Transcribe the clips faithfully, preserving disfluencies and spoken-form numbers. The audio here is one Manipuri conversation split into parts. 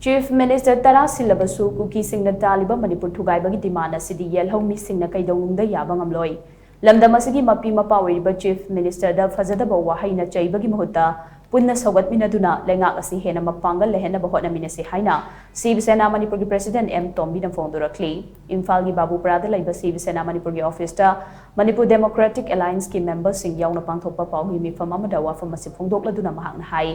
ꯆꯤꯐ ꯃꯤꯅꯤꯁꯇꯔ ꯇꯔꯥ ꯁꯤꯜꯂꯕꯁꯨ ꯀꯨꯀꯤꯁꯤꯡꯅ ꯇꯥꯜꯂꯤꯕ ꯃꯅꯤꯄꯨꯔ ꯊꯨꯒꯥꯏꯕꯒꯤ ꯗꯤꯃꯥꯟ ꯑꯁꯤꯗꯤ ꯌꯦꯜꯍꯧ ꯃꯤꯁꯤꯡꯅ ꯀꯩꯗꯧꯅꯨꯡꯗ ꯌꯥꯕ ꯉꯝꯂꯣꯏ꯫ ꯂꯝꯗꯝ ꯑꯁꯤꯒꯤ ꯃꯄꯤ ꯃꯄꯥ ꯑꯣꯏꯔꯤꯕ ꯆꯤꯐ ꯃꯤꯅꯤꯁꯇꯔꯗ ꯐꯖꯗꯕ ꯋꯥꯍꯩꯅ ꯆꯩꯕꯒꯤ ꯃꯍꯨꯠꯇ ꯄꯨꯟꯅ ꯁꯧꯒꯠꯃꯤꯟꯅꯗꯨꯅ ꯂꯩꯉꯥꯛ ꯑꯁꯤ ꯍꯦꯟꯅ ꯃꯄꯥꯡꯒꯜ ꯂꯩꯍꯟꯅꯕ ꯍꯣꯠꯅꯃꯤꯟꯅꯁꯤ ꯍꯥꯏꯅ ꯁꯤꯕ ꯁꯦꯅꯥ ꯃꯅꯤꯄꯨꯔꯒꯤ ꯄ꯭ꯔꯦꯁꯤꯗꯦꯟꯠ ꯑꯦꯝ ꯇꯣꯝꯕꯤꯅ ꯐꯣꯡꯗꯣꯔꯛꯂꯤ꯫ ꯏꯝꯐꯥꯜꯒꯤ ꯕꯥꯕꯨꯄꯨꯔꯥꯗ ꯂꯩꯕ ꯁꯤꯕ ꯁꯦꯅꯥ ꯃꯅꯤꯄꯨꯔꯒꯤ ꯑꯣꯐꯤꯁꯇ ꯃꯅꯤꯄꯨꯔ ꯗꯦꯃꯣꯀ꯭ꯔꯦꯇꯤꯛ ꯑꯦꯂꯥꯏꯟꯁꯀꯤ ꯃꯦꯝꯕꯔꯁꯤꯡ ꯌꯥꯎꯅ ꯄꯥꯡꯊꯣꯛꯄ ꯄꯥꯎꯃꯤ ꯃꯤꯐꯝ ꯑꯃꯗ ꯋꯥꯐꯝ ꯑꯁꯤ ꯐꯣꯡꯗꯣꯛꯂꯗꯨꯅ ꯃꯍꯥꯛꯅ ꯍꯥꯏ,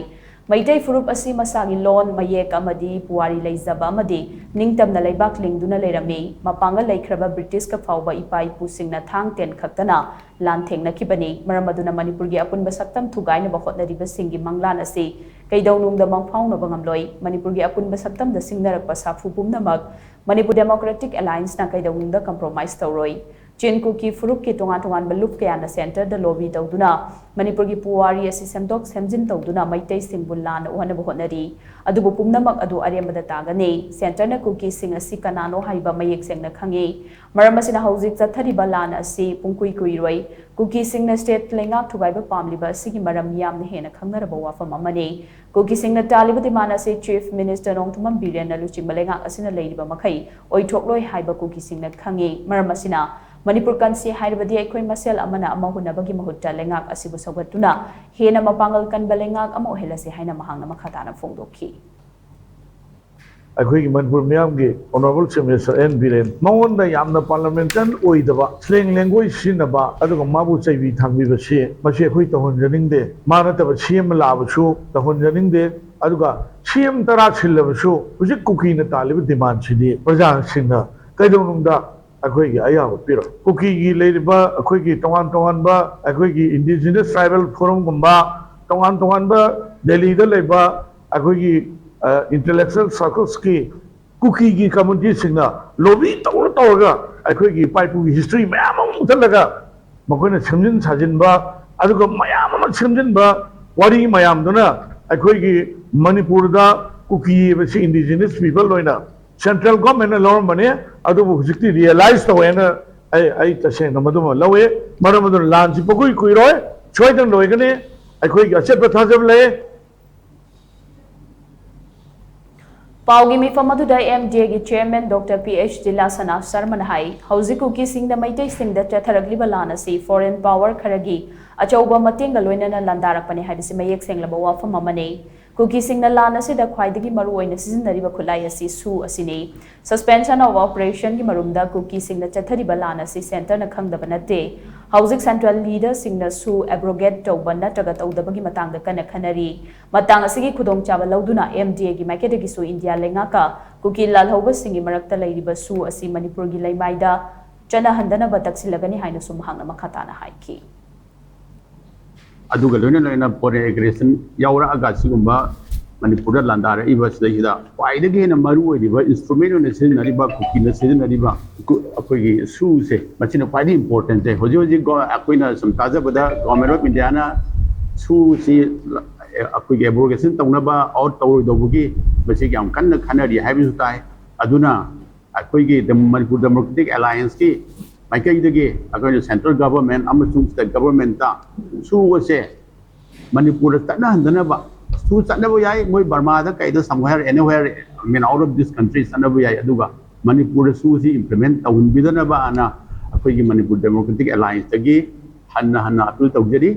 ꯃꯩꯇꯩ ꯐꯨꯔꯨꯞ ꯑꯁꯤ ꯃꯁꯥꯒꯤ ꯂꯣꯟ, ꯃꯌꯦꯛ ꯑꯃꯗꯤ ꯄꯨꯋꯥꯔꯤ ꯂꯩꯖꯕ ꯑꯃꯗꯤ ꯅꯤꯡꯇꯝꯅ ꯂꯩꯕꯥꯛ ꯂꯤꯡꯗꯨꯅ ꯂꯩꯔꯝꯃꯤ꯫ ꯃꯄꯥꯡꯒꯜ ꯂꯩꯈ꯭ꯔꯕ ꯕ꯭ꯔꯤꯇꯤꯁꯀ ꯐꯥꯎꯕ ꯏꯄꯥ ꯏꯄꯨꯁꯤꯡꯅ ꯊꯥꯡ ꯇꯦꯟ ꯈꯛꯇꯅ ꯂꯥꯟꯊꯦꯡꯅꯈꯤꯕꯅꯤ꯫ ꯃꯔꯝ ꯑꯗꯨꯅ ꯃꯅꯤꯄꯨꯔꯒꯤ ꯑꯄꯨꯟꯕ ꯁꯛꯇꯝ ꯊꯨꯒꯥꯏꯅꯕ ꯍꯣꯠꯅꯔꯤꯕꯁꯤꯡꯒꯤ ꯃꯪꯂꯥꯟ ꯑꯁꯤ ꯀꯩꯗꯧꯅꯨꯡꯗ ꯃꯪꯐꯥꯎꯅꯕ ꯉꯝꯂꯣꯏ꯫ ꯃꯅꯤꯄꯨꯔꯒꯤ ꯑꯄꯨꯟꯕ ꯁꯛꯇꯝꯗ ꯁꯤꯡꯅꯔꯛꯄ ꯁꯥꯐꯨ ꯄꯨꯝꯅꯃꯛ ꯃꯅꯤꯄꯨꯔ ꯗꯦꯃꯣꯀ꯭ꯔꯦꯇꯤꯛ ꯑꯦꯂꯥꯏꯟꯁꯅ ꯀꯩꯗꯧꯅꯨꯡꯗ ꯀꯝꯄ꯭ꯔꯣꯃꯥꯏꯁ ꯇꯧꯔꯣꯏ꯫ ꯆꯤꯟ ꯀꯨꯀꯤ ꯐꯨꯔꯨꯞꯀꯤ ꯇꯣꯉꯥꯟ ꯇꯣꯉꯥꯟꯕ ꯂꯨꯞ ꯀꯌꯥꯅ ꯁꯦꯟꯇꯔꯗ ꯂꯣꯕꯤ ꯇꯧꯗꯨꯅ ꯃꯅꯤꯄꯨꯔꯒꯤ ꯄꯨꯋꯥꯔꯤ ꯑꯁꯤ ꯁꯦꯝꯗꯣꯛ ꯁꯦꯝꯖꯤꯟ ꯇꯧꯗꯨꯅ ꯃꯩꯇꯩꯁꯤꯡꯕꯨ ꯂꯥꯟꯅ ꯎꯍꯟꯅꯕ ꯍꯣꯠꯅꯔꯤ꯫ ꯑꯗꯨꯕꯨ ꯄꯨꯝꯅꯃꯛ ꯑꯗꯨ ꯑꯔꯦꯝꯕꯗ ꯇꯥꯒꯅꯤ꯫ ꯁꯦꯟꯇꯔꯅ ꯀꯨꯀꯤꯁꯤꯡ ꯑꯁꯤ ꯀꯅꯥꯅꯣ ꯍꯥꯏꯕ ꯃꯌꯦꯛ ꯁꯦꯡꯅ ꯈꯪꯏ꯫ ꯃꯔꯝ ꯑꯁꯤꯅ ꯍꯧꯖꯤꯛ ꯆꯠꯊꯔꯤꯕ ꯂꯥꯟ ꯑꯁꯤ ꯄꯨꯡꯀꯨꯏ ꯀꯨꯏꯔꯣꯏ꯫ ꯀꯨꯀꯤꯁꯤꯡꯅ ꯁ꯭ꯇꯦꯠ ꯂꯩꯉꯥꯛ ꯊꯨꯒꯥꯏꯕ ꯄꯥꯝꯂꯤꯕ ꯑꯁꯤꯒꯤ ꯃꯔꯝ ꯌꯥꯝꯅ ꯍꯦꯟꯅ ꯈꯪꯅꯔꯕ ꯋꯥꯐꯝ ꯑꯃꯅꯤ꯫ ꯀꯨꯀꯤꯁꯤꯡꯅ ꯇꯥꯜꯂꯤꯕ ꯗꯤꯃꯥꯟ ꯑꯁꯤ ꯆꯤꯐ ꯃꯤꯅꯤꯁꯇꯔ ꯅꯣꯡꯊꯣꯝꯕꯝ ꯕꯤꯔꯦꯟꯅ ꯂꯨꯆꯤꯡꯕ ꯂꯩꯉꯥꯛ ꯑꯁꯤꯅ ꯂꯩꯔꯤꯕ ꯃꯈꯩ ꯑꯣꯏꯊꯣꯛꯂꯣꯏ ꯍꯥꯏꯕ ꯀꯨꯀꯤꯁꯤꯡꯅ ꯈꯪꯏ꯫ ꯃꯔꯝ ꯑꯁꯤꯅ ꯃꯅꯤꯄꯨꯔ ꯀꯟꯁꯤ ꯍꯥꯏꯔꯕꯗꯤ ꯑꯩꯈꯣꯏ ꯃꯁꯦꯜ ꯑꯃꯅ ꯑꯃ ꯍꯨꯟꯅꯕꯒꯤ ꯃꯍꯨꯠꯇ ꯂꯩꯉꯥꯛ ꯑꯁꯤꯕꯨ ꯁꯧꯒꯠꯇꯨꯅ ꯍꯦꯟꯅ ꯃꯄꯥꯡꯒꯜ ꯀꯟꯕ ꯂꯩꯉꯥꯛ ꯑꯃ ꯑꯣꯏꯍꯜꯂꯁꯤ ꯍꯥꯏꯅ ꯃꯍꯥꯛꯅ ꯃꯈꯥ ꯇꯥꯅ ꯐꯣꯡꯗꯣꯛꯈꯤ꯫ ꯑꯩꯈꯣꯏꯒꯤ ꯃꯅꯤꯄꯨꯔ ꯃꯤꯌꯥꯝꯒꯤ honourable chief minister N Biren ꯃꯉꯣꯟꯗ ꯌꯥꯝꯅ ꯄꯥꯔꯂꯃꯦꯟꯇꯔꯤ ꯑꯣꯏꯗꯕ ꯁ꯭ꯂꯦꯡ ꯂꯦꯡꯒ꯭ꯋꯦꯖ ꯁꯤꯖꯤꯟꯅꯕ ꯑꯗꯨꯒ ꯃꯥꯕꯨ ꯆꯩꯕꯤ ꯊꯥꯡꯕꯤꯕꯁꯤ ꯃꯁꯤ ꯑꯩꯈꯣꯏ ꯇꯧꯍꯟꯖꯅꯤꯡꯗꯦ꯫ ꯃꯥ ꯅꯠꯇꯕ ꯁꯤ ꯑꯦꯝ ꯂꯥꯛꯑꯕꯁꯨ ꯇꯧꯍꯟꯖꯅꯤꯡꯗꯦ꯫ ꯑꯗꯨꯒ ꯁꯤ ꯑꯦꯝ ꯇꯔꯥ ꯁꯤꯜꯂꯕꯁꯨ ꯍꯧꯖꯤꯛ ꯀꯨꯀꯤꯅ ꯇꯥꯜꯂꯤꯕ ꯗꯤꯃꯥꯟꯁꯤꯗꯤ ꯄ꯭ꯔꯖꯥꯁꯤꯡꯅ ꯀꯩꯗꯧꯅꯨꯡꯗ ꯑꯩꯈꯣꯏꯒꯤ ꯑꯌꯥꯕ ꯄꯤꯔꯣꯏ꯫ ꯀꯨꯀꯤꯒꯤ ꯂꯩꯔꯤꯕ ꯑꯩꯈꯣꯏꯒꯤ ꯇꯣꯉꯥꯟ ꯇꯣꯉꯥꯟꯕ ꯑꯩꯈꯣꯏꯒꯤ ꯏꯟꯗꯤꯖꯤꯅꯁ ꯇ꯭ꯔꯥꯏꯕꯦꯜ ꯐꯣꯔꯝꯒꯨꯝꯕ ꯇꯣꯉꯥꯟ ꯇꯣꯉꯥꯟꯕ ꯗꯦꯜꯂꯤꯗ ꯂꯩꯕ ꯑꯩꯈꯣꯏꯒꯤ ꯏꯟꯇꯦꯂꯦꯛꯆꯨꯋꯦꯜ ꯁꯔꯀꯜꯁꯀꯤ ꯀꯨꯀꯤꯒꯤ ꯀꯝꯃꯨꯅꯤꯇꯤꯁꯤꯡꯅ ꯂꯣꯕꯤ ꯇꯧꯔ ꯇꯧꯔꯒ ꯑꯩꯈꯣꯏꯒꯤ ꯏꯄꯥ ꯏꯄꯨꯒꯤ ꯍꯤꯁꯇ꯭ꯔꯤ ꯃꯌꯥꯝ ꯑꯃ ꯃꯨꯊꯠꯂꯒ ꯃꯈꯣꯏꯅ ꯁꯦꯝꯖꯤꯟ ꯁꯥꯖꯤꯟꯕ ꯑꯗꯨꯒ ꯃꯌꯥꯝ ꯑꯃ ꯁꯦꯝꯖꯤꯟꯕ ꯋꯥꯔꯤ ꯃꯌꯥꯝꯗꯨꯅ ꯑꯩꯈꯣꯏꯒꯤ ꯃꯅꯤꯄꯨꯔꯗ ꯀꯨꯀꯤ ꯍꯥꯏꯕꯁꯤ ꯏꯟꯗꯤꯖꯤꯅꯁ ꯄꯤꯄꯜ ꯑꯣꯏꯅ ꯁꯦꯟꯇ꯭ꯔꯦꯜ ꯒꯣꯔꯃꯦꯟꯅ ꯂꯧꯔꯝꯕꯅꯤ꯫ ꯑꯗꯨꯕꯨ ꯍꯧꯖꯤꯛꯇꯤ ꯔꯤꯌꯦꯂꯥꯏꯁ ꯇꯧꯋꯦꯅ ꯑꯩ ꯑꯩ ꯇꯁꯦꯡꯅ ꯃꯗꯨꯃ ꯂꯧꯏ꯫ ꯃꯔꯝ ꯑꯗꯨꯅ ꯂꯥꯟꯁꯤ ꯄꯨꯡꯀꯨꯏ ꯀꯨꯏꯔꯣꯏ, ꯁꯣꯏꯗꯅ ꯂꯣꯏꯒꯅꯤ꯫ ꯑꯩꯈꯣꯏꯒꯤ ꯑꯆꯦꯠꯄ ꯊꯥꯖꯕ ꯂꯩ꯫ ꯄꯥꯎꯒꯤ ꯃꯤꯐꯝ ꯑꯗꯨꯗ M D Aꯒꯤ chairman Doctor P H ꯇꯤꯂꯥꯁꯅꯥ ꯁꯔꯃꯅ ꯍꯥꯏ, ꯍꯧꯖꯤꯛ ꯀꯨꯀꯤꯁꯤꯡꯅ ꯃꯩꯇꯩꯁꯤꯡꯗ ꯆꯠꯊꯔꯛꯂꯤꯕ ꯂꯥꯟ ꯑꯁꯤ foreign power ꯈꯔꯒꯤ ꯑꯆꯧꯕ ꯃꯇꯦꯡꯒ ꯂꯣꯏꯅꯅ ꯂꯥꯟꯗꯥꯔꯛꯄꯅꯤ ꯍꯥꯏꯕꯁꯤ ꯃꯌꯦꯛ ꯁꯦꯡꯂꯕ ꯋꯥꯐꯝ ꯑꯃꯅꯤ꯫ ꯀꯨꯀꯤꯁꯤꯡꯅ ꯂꯥꯟ ꯑꯁꯤꯗ ꯈ꯭ꯋꯥꯏꯗꯒꯤ ꯃꯔꯨꯑꯣꯏꯅ ꯁꯤꯖꯤꯟꯅꯔꯤꯕ ꯈꯨꯠꯂꯥꯏ ꯑꯁꯤ ꯁꯨ ꯑꯁꯤꯅꯤ꯫ Suspension of Operationꯒꯤ ꯃꯔꯨꯝꯗ ꯀꯨꯀꯤꯁꯤꯡꯅ ꯆꯠꯊꯔꯤꯕ ꯂꯥꯟ ꯑꯁꯤ centreꯅ ꯈꯪꯗꯕ ꯅꯠꯇꯦ꯫ ꯍꯧꯖꯤꯛ central leaderꯁꯤꯡꯅ ꯁꯨ abrogate ꯇꯧꯕ ꯅꯠꯇ꯭ꯔꯒ ꯇꯧꯗꯕꯒꯤ ꯃꯇꯥꯡꯗ ꯀꯟꯅ ꯈꯟꯅꯔꯤ꯫ ꯃꯇꯥꯡ ꯑꯁꯤꯒꯤ ꯈꯨꯗꯣꯡꯆꯥꯕ ꯂꯧꯗꯨꯅ M D Aꯒꯤ ꯃꯥꯏꯀꯩꯗꯒꯤꯁꯨ ꯏꯟꯗꯤꯌꯥ ꯂꯩꯉꯥꯛꯀ ꯀꯨꯀꯤ ꯂꯥꯜꯍꯧꯕꯁꯤꯡꯒꯤ ꯃꯔꯛꯇ ꯂꯩꯔꯤꯕ ꯁꯨ ꯑꯁꯤ ꯃꯅꯤꯄꯨꯔꯒꯤ ꯂꯩꯃꯥꯏꯗ ꯆꯠꯅꯍꯟꯗꯅꯕ ꯇꯛꯁꯤꯜꯂꯒꯅꯤ ꯍꯥꯏꯅꯁꯨ ꯃꯍꯥꯛꯅ ꯃꯈꯥ ꯇꯥꯅ ꯍꯥꯏꯈꯤ꯫ ꯑꯗꯨꯒ ꯂꯣꯏꯅ ꯂꯣꯏꯅ foreign aggression ꯌꯥꯎꯔꯛꯑꯒ ꯁꯤꯒꯨꯝꯕ ꯃꯅꯤꯄꯨꯔꯗ ꯂꯥꯟꯗꯥꯔꯛꯏꯕ ꯁꯤꯗꯩꯁꯤꯗ ꯈ꯭ꯋꯥꯏꯗꯒꯤ ꯍꯦꯟꯅ ꯃꯔꯨ ꯑꯣꯏꯔꯤꯕ instrument ꯑꯣꯏꯅ ꯁꯤꯖꯤꯟꯅꯔꯤꯕ, ꯀꯨꯀꯤꯅ ꯁꯤꯖꯤꯟꯅꯔꯤꯕ ꯀꯨ-, ꯑꯩꯈꯣꯏꯒꯤ ꯁꯨꯁꯦ, ꯃꯁꯤꯅ ꯈ꯭ꯋꯥꯏꯗꯒꯤ importantꯁꯦ꯫ ꯍꯧꯖꯤꯛ ꯍꯧꯖꯤꯛ ꯒꯣ-, ꯑꯩꯈꯣꯏꯅ ꯁꯨꯝ ꯇꯥꯖꯕꯗ Government of Indiaꯅ ꯁꯨꯁꯤ ꯑꯩꯈꯣꯏꯒꯤ abrogation ꯇꯧꯅꯕ or ꯇꯧꯔꯣꯏꯗꯧꯕꯒꯤ ꯃꯁꯤꯒꯤ ꯌꯥꯝ ꯀꯟꯅ ꯈꯟꯅꯔꯤ ꯍꯥꯏꯕꯁꯨ ꯇꯥꯏ꯫ ꯑꯗꯨꯅ ꯑꯩꯈꯣꯏꯒꯤ ꯗꯦꯝ-, ꯃꯅꯤꯄꯨꯔ Democratic Allianceꯀꯤ ꯃꯥꯏꯀꯩꯗꯒꯤ ꯑꯩꯈꯣꯏꯅ central government ꯑꯃꯁꯨꯡ state governmentꯇ ꯁꯨ ꯑꯁꯦ ꯃꯅꯤꯄꯨꯔꯗ ꯆꯠꯅꯍꯟꯗꯅꯕ, ꯁꯨ ꯆꯠꯅꯕ ꯌꯥꯏ, ꯃꯣꯏ ꯕꯔꯃꯥꯗ ꯀꯩꯗ somewhere, anywhere, I mean, out of this country ꯆꯠꯅꯕ ꯌꯥꯏ, ꯑꯗꯨꯒ ꯃꯅꯤꯄꯨꯔꯗ ꯁꯨꯁꯤ implement ꯇꯧꯍꯟꯕꯤꯗꯅꯕꯅ ꯑꯩꯈꯣꯏꯒꯤ ꯃꯅꯤꯄꯨꯔ Democratic Allianceꯇꯒꯤ ꯍꯟꯅ ꯍꯟꯅ appeal ꯇꯧꯖꯔꯤ꯫